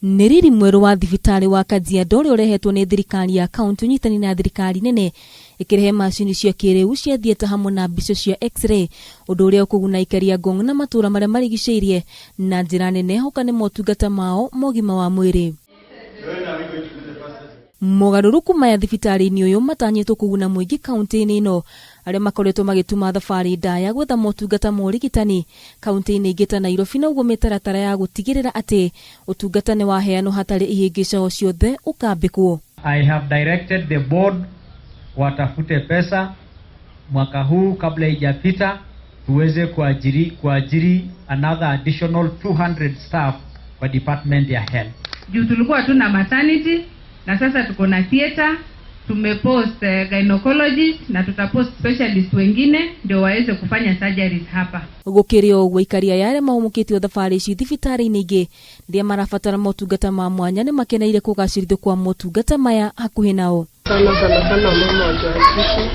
Nĩ riri mwerũ wa thibitarĩ wa Kajiado ũrĩa ũrehetwo nĩ thirikari ya kaunti ũnyitani na thirikari nene, ĩkĩrehe macini cia kĩrĩu cia theatre hamwe na mbica cia x-ray, ũndũ ũrĩa ũkũguna aikari a Ngong na matũũra marĩa marigicĩirie na njĩra nene hoka nĩ motungata mao ma ũgima wa mwĩrĩ. Mogarũrũku maya thibitarĩ-inĩ ũyũ matanyĩtwo kũguna mũingĩ kaunti-inĩ ĩno, arĩa makoretwo magĩtuma thabarĩ ndaya gwetha motungata ma ũrigitani kaunti-inĩ ingĩ ta Nairobi, na ũguo mĩtaratara ya gũtigĩrĩra atĩ ũtungata nĩ waheanwo hatarĩ ihĩngĩca o ciothe ũkambĩkwo. I have directed the board watafute pesa mwaka huu kabla ijapita tuweze kuajiri another additional 200 staff kwa department ya health. Juu tulikuwa tuna maternity na sasa tuko na theater, tumepost gynecologist na tutapost specialist wengine ndio waweze kufanya surgeries hapa. Gũkĩrĩ o ũguo, aikari aya arĩa mahũmũkĩtio thabarĩ ici thibitarĩ-inĩ ingĩ rĩrĩa marabatara motungata ma mwanya nĩ makeneire kũgacĩrithio kwa motungata maya hakuhĩ nao. Sana sana sana mama wajawazito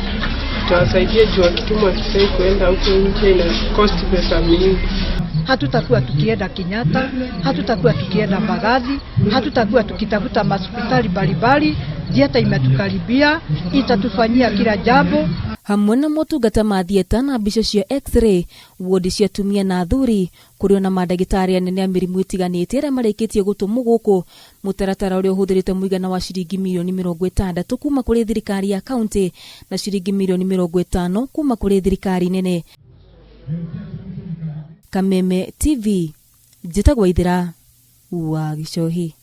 tutawasaidia juu wakitumwa hospitali kuenda huko nje ina cost pesa mingi. Hatutakuwa tukienda Kenyatta, hatutakuwa tukienda Mbagathi, hatutakuwa tukitafuta mahospitali mbalimbali. Theatre imetukaribia, itatufanyia kila jambo. Hamwe na motungata ma theatre na mbica cia x-ray, wodi cia atumia na athuri, kũrĩ ona mandagĩtarĩ anene a mĩrimũ ĩtiganĩte arĩa marĩkĩtie gũtũmwo gũkũ, mũtaratara ũrĩa ũhũthĩrĩte mũigana wa ciringi mirioni 60 kuma kũrĩ thirikari ya kaunti na ciringi mirioni 50 kuma kũrĩ thirikari nene. Kameme TV, njĩtagwo Ithira wa Gicohi.